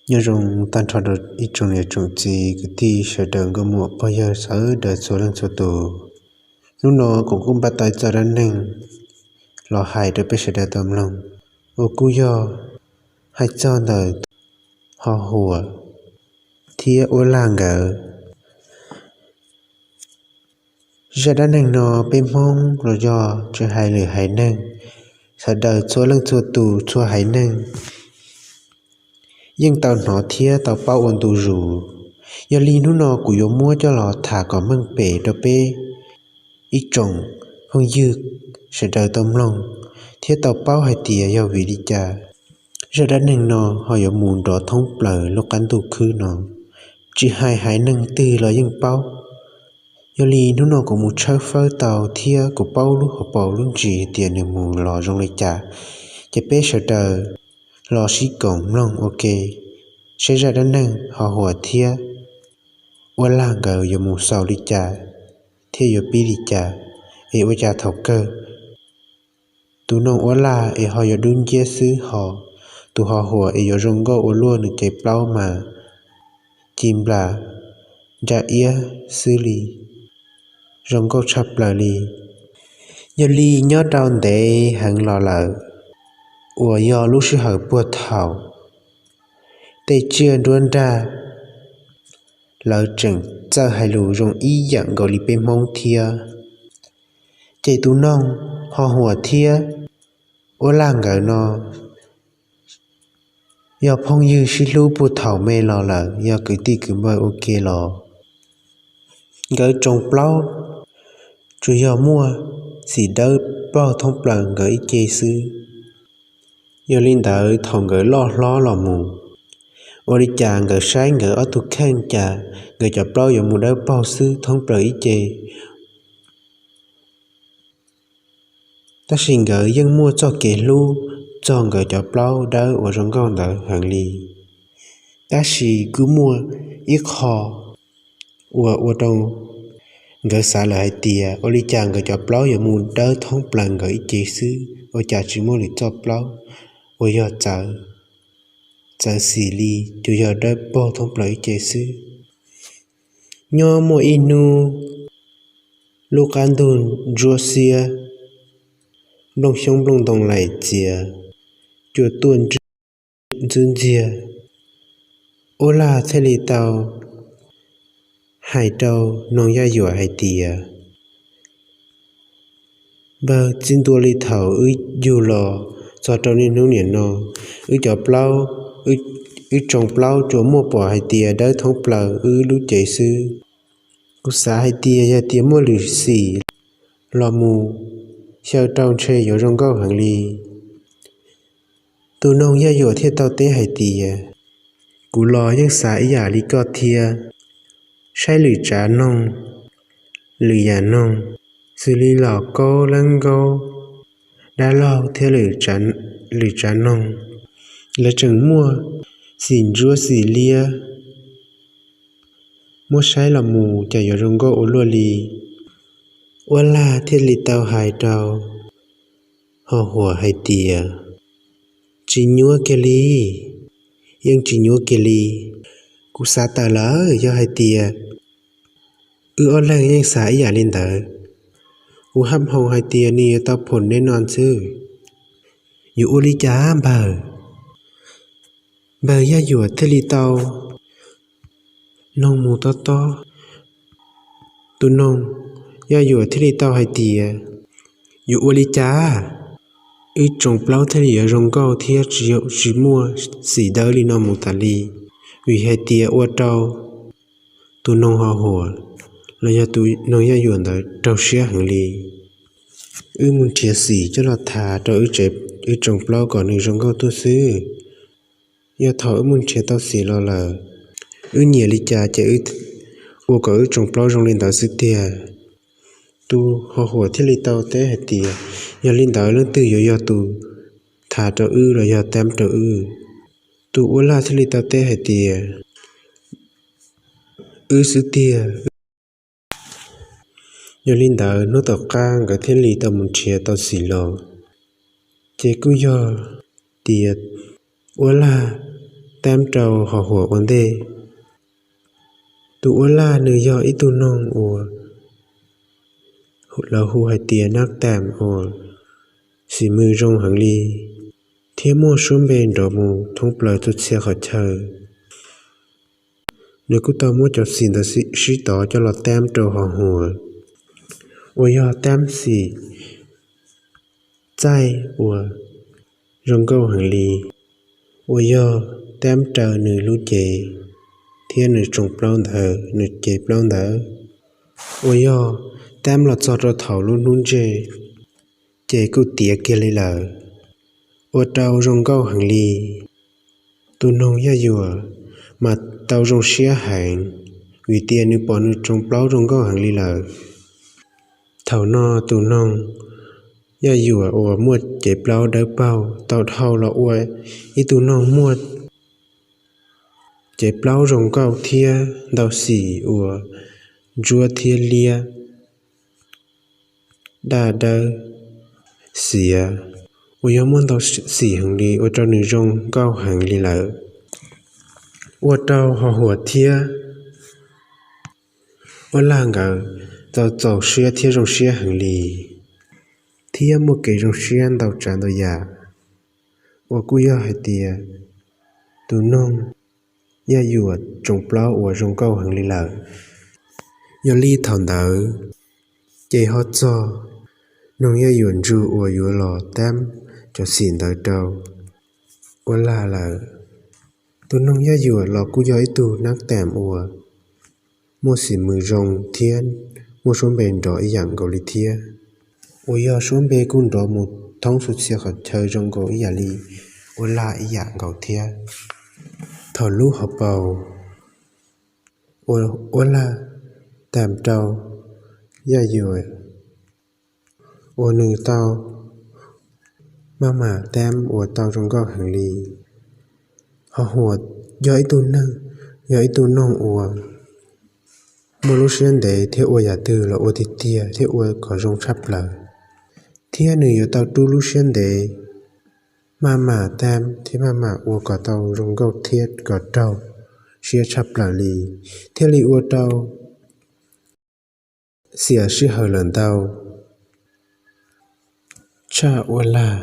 Nyob zoo tag nrho rau ib tsoom niam tsoom txiv kwv tij sawv daws nkauj muam pog yawg sawv daws txhua leej txhua tus. Hnub no kuv kuj npaj tau ib txoj dab neeg los hais rau peb sawv daws tau mloog, uas kuj yog hais txog ntawm Ho Huas thiab Uab Laj nkawd. Zaj dab neeg no peb Hmoob los yog tsis hais lwm haiv neeg, sawv daws txhua leej txhua tus txhua haiv neeg yeej tau hnov thiab tau paub ua ntu zus. Yog li hnub no kuv yuav muab coj los tham kom meej pem rau peb ib tsoom phooj ywg sawv daws tau mloog thiab tau paub hais tias yog vim li cas zaj dab neeg no ho yuav mus nrov thoob plaws lub qab ntuj khwb no. Tsis hais haiv neeg twg los yeej paub. Yog li hnub no kuv mus tshawb fawb tau thiab kuv paub lub hauv paus lub ntsis hais tias nws mus los zoo li cas, ces peb sawv daws los sib koom mloog ua ke saib zaj dab neeg Ho Huas thiab Uab Laj nkawd yuav mus xaus li cas thiab yuav pib li cas, es ua cas thaum kawg tus noog Uab Laj es ho yuav dub nciab xwb, ho tus Ho Huas es yuav zoo nkauj ua luaj, nws cev plaub mas ci nplas nra iab xwb li, zoo nkauj tshaj plaws li. Yog li nyob rau ntev heev los lawm, uas yog lub sij hawm puag thaum tej tsiaj nruab nrag lawv tseem txawj hais lus zoo ib yam nkaus li peb Hmoob thiab, ces tus noog Ho Huas thiab Uab Laj nkawd no yog phooj ywg sib hlub puag thaum me los lawm, yog kwv tij kwv npawg ua ke los. Nkawd tsoom plaub tsuas yog muaj xim dawb paug thoob plaws nkawd ib ce xwb. Yog li ntawd thaum nkawd loj hlob los mus, ua li cas nkawd saib nkawd ob tug kheej cas nkawd cov plaub yuav mus dawb paug xwb thoob plaws ib ce. Tab sis nkawd yeej muaj txoj kev hlub txog nkawd cov plaub dawb uas zoo nkauj ntawd heev li. Tab sis kuj muaj ib qho uas ua rau nkawd xav lawm hais tias ua li cas nkawd cov plaub yuav mus dawb thoob plaws nkawd ib ce xwb, ua cas tsis muaj lwm txoj plaub uas yog txawv, txawv xim li, tsuas yog dawb paug thoob plaws ib ce xwb. Nyob muaj ib hnub, lub qab ntug ntsuab xiab, nplooj xyoob nplooj ntoo laim txias, cua tuaj ntxwb ntxiag, Uab Laj thiaj li tau hais rau noog Yaj Yuam hais tias, Npawg, txij ntua li thaum wb yug los txog rau niaj hnub niam no, wb cov plaub, wb tsoom plaub tsuas muaj pom hais tias dawb thoob plaws wb lub cev xwb. Kuv xav hais tias yog tias muaj lwm xim los mus xyaw rau ntshe yuav zoo nkauj heev li. Tus noog Yaj Yuam thiaj tau teb hais tias, Kuv los yeej xav ib yam li koj thiab. Saib lwm tsav noog, lwm yam noog, xws li los kaub, leeb nkaub, dab laug thiab lwm tsav noog, lawv tseem muaj xim ntsuab xim liab, muab saib los mus cas yuav zoo nkauj ua luaj li. Uab Laj thiaj li tau hais rau Ho Huas hais tias, Tsis nyuab kiag li, yeej tsis nyuab kiag li. Kuv xav tawm lawm, yog hais tias wb ob leeg yeej xav ib yam li ntawd, kuv haj hoo hais tias nws yuav tau phom neb no xwb. Yuav ua li cas npawg? Npawg Yaj Yuam thiaj li tau noog mus tob tob. Tus noog Yaj Yuam thiaj li tau hais tias, Yuav ua li cas? Wb tsoom plaub thiaj li yuav zoo nkauj thiab tsis muaj xim dawb li no mus tas li, vim hais tias ua rau tus noog Ho Huas los yog tus noog Yaj Yuam ntawd raug siab heev li. Wb mus nrhiav xim coj los thas rau wb tsoom plaub kom nws zoo nkauj tuaj xwb. Yog thaum wb mus nrhiav tau xim los lawm, wb nyiam li cas ces ua kom wb tsoom plaub zoo li ntawd xwb tiag. Tus Ho Huas thiaj li tau teb hais tias, Yog li ntawd leej twg yuav yog tus thas rau wb los yog tab rau wb? Tus Uab Laj thiaj li tau teb hais tias, Wb xwb tiag. Yog li ntawd hnub tom qab nkawd thiaj li tau mus nrhiav tau xim los, ces kuj yog tias Uab Laj Tam rau ho huam ua ntej. Tus uab lag nws yog ib tug noog uas lawv hu hais tias nab tam uas xim mws zoo heev li, thiab muaj suab npe nrov mus thoob plaws txhua txhia qhov chaw. Nws kuj tau muab cov xim ntawd sib tov coj los tam rau ho huam, uas yog tam xim txaij uas zoo nkauj heev li, uas yog tam raws nws lub cev thiab nws tsoos plaub ntawd, nws cev plaub ntawd, uas yog tam los txog rau thaum lub hnub ntseg, ces kuj tiav kiag li lawm, ua rau zoo nkauj heev li. Tus noog Yaj Yuam mas tau zoo siab heev, vim tias nws pom nws tsoos plaub zoo nkauj heev li lawm. Thaum no tus noog Yaj Yuam uas muaj cev plaub dawb paug tau dhau los ua ib tug noog muaj cev plaub zoo nkauj thiab ntau xim uas ntsuab thiab liab, daj dawb, xiav, uas yog muaj ntau xim heev li ua rau nws zoo nkauj heev li lawm. Ua rau ho huam thiab uab lag nkawd tau txaus siab thiab zoo siab heev li, thiab muaj kev zoo siab ntau tsav ntau yam, uas kuj yog hais tias tus noog Yaj Yuam tsoos plaub uas zoo nkauj heev li lawm. Yog li thaum ntawd ces ho txog noog Yaj Yuam ntsug uas yuav los tam cov xim ntawd rau uab lag lawm. Tus noog Yaj Yuam los kuj yog ib tug nab tam uas muaj xim mws zoo thiab muaj suab npe nrov ib yam nkaus li thiab, uas yog suab npe kuj nrov mus thoob txhua txhia qhov chaw zoo nkaus ib yam li uab lag ib yam nkaus thiab. Thaum lub hauv paus uas uab lag tam rau Yaj Yuam uas nws tau maj mam tam uas tau zoo nkauj heev li. Ho huam yog ib tug neeg, yog ib tug noog uas muaj lub siab ntev thiab ua yam twg los ua tiag tiag thiab ua kom zoo tshaj plaws, thiab nws yuav tau rub lub siab ntev maj mam tam thiab maj mam ua kom tau zoo nkauj thiab kom raug siab tshaj plaws li, thiaj li ua rau xiam sij hawm lawm ntau tshaj uab lag,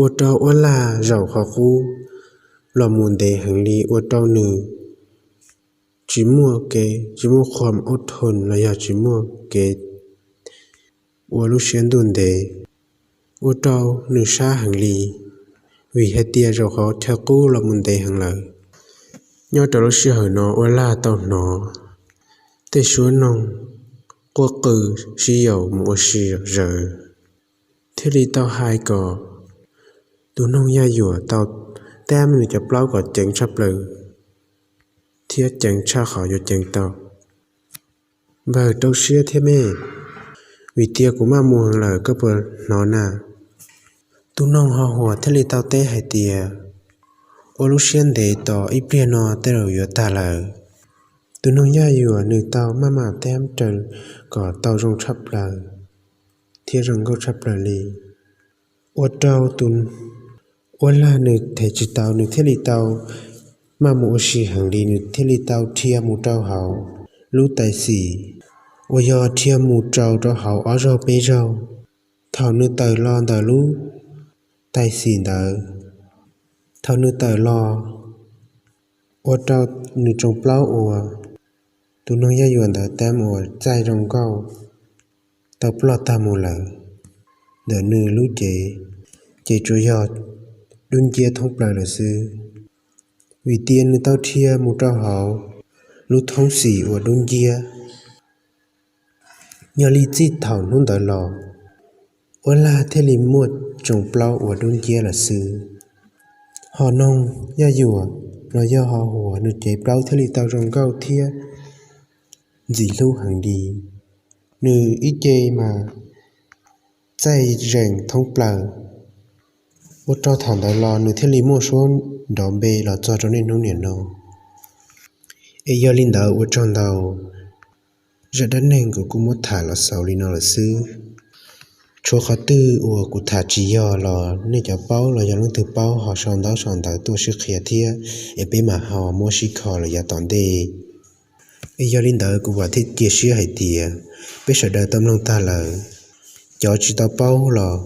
ua rau uab lag zaum qhov qub los mus ntev heev li, ua rau nws tsis muaj kev, tsis muaj qhuam ub thun los yog tsis muaj kev ua lub siab ntuj ntev, ua rau nws sab heev li, vim hais tias zaum qhov chaw qub los mus ntev heev lawm. Nyob rau lub sij hawm no uab lag tau hnov tej suab noog quaj qw sib yaum mus ua si zom zaws, thiaj li tau hais kom tus noog Yaj Yuam tau tam nws cov plaub kom ceev tshaj plaws thiab ceev tshaj qhov yuav ceev tau. Npawg, rau siab thiab me, vim tias kuv maj mus heev lawm, koj puas hnov na? Tus noog ho huam thiaj li tau teb hais tias, ua lub siab ntev tos ib pliag no tej zaum yuav tag lawm. Tus noog Yaj Yuam nws tau maj mam tam raws kom tau zoo tshaj plaws thiab zoo nkauj tshaj plaws li, ua rau tus uab lag nws thev tsis tau, nws thiaj li tau maj mus ua si heev li, nws thiaj li tau dhia mus rau hauv lub tais xim, uas yog dhia mus rau rau hauv ob zaug peb zaug. Thaum nws tawm los ntawm lub tais xim ntawd, thaum nws tawm los, ua rau nws tsoom plaub uas tus noog Yaj Yuam ntawd tam uas txaij zoo nkauj tau ploj tag mus lawm ntawm nws lub cev, ces tsuas yog dub nciab thoob plaws lawm xwb, vim tias nws tau dhia mus rau hauv lub thoob xim uas dub nciab. Yog li txij thaum hnub ntawd los, uab lag thiaj li muaj tsoom plaub uas dub nciab lawm xwb. Ho noog Yaj Yuam los yog ho huam, nws cev plaub thiaj li tau zoo nkauj thiab ntxim hlub heev li. Nws ib ce mas txaij zeem thoob plaws, ua rau thaum ntawd los nws thiaj li muaj suab nrov npe los txog rau niaj hnub niam no. Es yog li ntawd ua tsaug ntau, zaj dab neeg kuv kuj muab tham los xaus li no lawm xwb. Tshuav qhov twg uas kuv tham tsis yog los nej cov paub los yog leej twg paub ho sau ntaub sau ntawv tuaj sib qhia thiab, es peb mam ho muab sib kho lawm yav tom ntej. Es yog li ntawd kuv vam thiab cia siab hais tias peb sawv daws tau mloog tag lawm, cov tsis tau paub los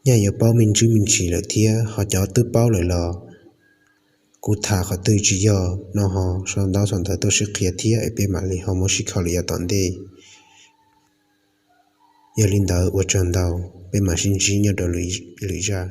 nyaj yuav paub me ntsis me ntsis lawm thiab, ho cov twb paub lawm los kuv tham qhov twg tsis yog no ho sau ntaub sau ntawv tuaj sib qhia thiab, es peb mam li ho muab sib kho lawm yav tom ntej. Yog li ntawd ua tsaug ntau, peb mam sib ntsib nyob rau lwm zaj.